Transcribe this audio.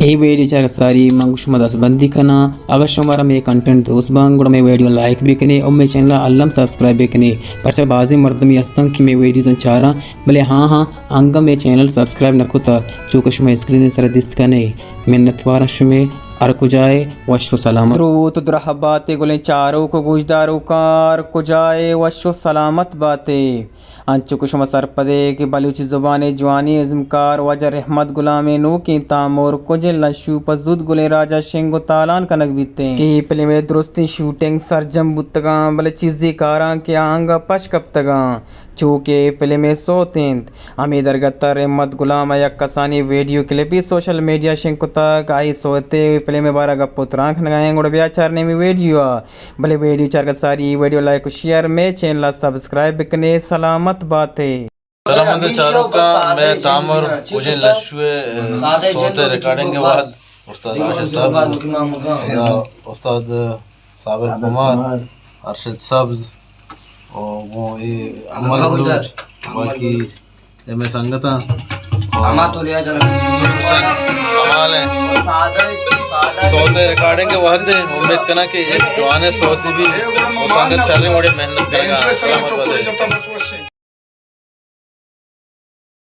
اے ویڈیو چارگ ساری من گوں شما دست بندی کناں۔ اگر شمارا مئے کنٹینٹ دوست باں، گڑا مئے ویڈیو لائک بکنے اور مئے چینل الم سبسکرائب بکنے، پرچہ بازیں مردمی ہستن کہ مئے ویڈیوز چاراں، بلے ہاں ہاں، انگا مئے چینل سبسکرائب نہ کتا، چو کہ شما اسکرین سر دیست کنے۔ منت وارا شمے، ہر کجائے وش و سلامت۔ دروت و درہباتے گلیں چاروک و گوشداروکاں، ہر کجائے وش و سلامت باتے۔ انچو کہ شما سرپدے کہ بلوچی زبان ءِ جوانیں ازمکار واجہ رحمت گلام ءِ نوکیں تامر کجیں لشو پہ زوت گلیں راج ءَ شنگ و تالان کنگ بیتیں کہ اے فلم ءِ درستیں شوٹنگ سرجم بوتگاں، بلے چیزے کاراں کہ آہنگ ءَ پش کپتگاں، چو کہ اے فلم ءِ سوت انت۔ ہمے درگت ءَ رحمت گلام ءَ یک کسانیں ویڈیو کلپے سوشل میڈیا ءَ شنگ کتگ، آئی سوت ءِ فلم ءِ بارہ ءَ گپ و تران کنگ ءَ ایں، گڑا بیا چاریں ہمے ویڈیو ءَ۔ بلے ویڈیو چارگ ءَ ساری ویڈیو لائک و شیئر، مئے چینل ءَ سبسکرائب بکنے، سلامت باتے۔ سلامت چاروکاں، مئے تامر کجیں لشو ءِ، اے، سوت ءِ ریکارڈنگ ءِ وہد استاد راشد صاحب، استاد صابر کمار، ارشد سبز، و گوں اے عمر بلوچ، باقی اے مئے سنگتاں۔ حسین کمال ءِ سوت ءِ ریکارڈنگ ءِ وہد ءَ امید کناں کہ یک جوانیں سوتے بی و سنگت شریں وڑے محنت کنگ ءَ۔ سلامت بات۔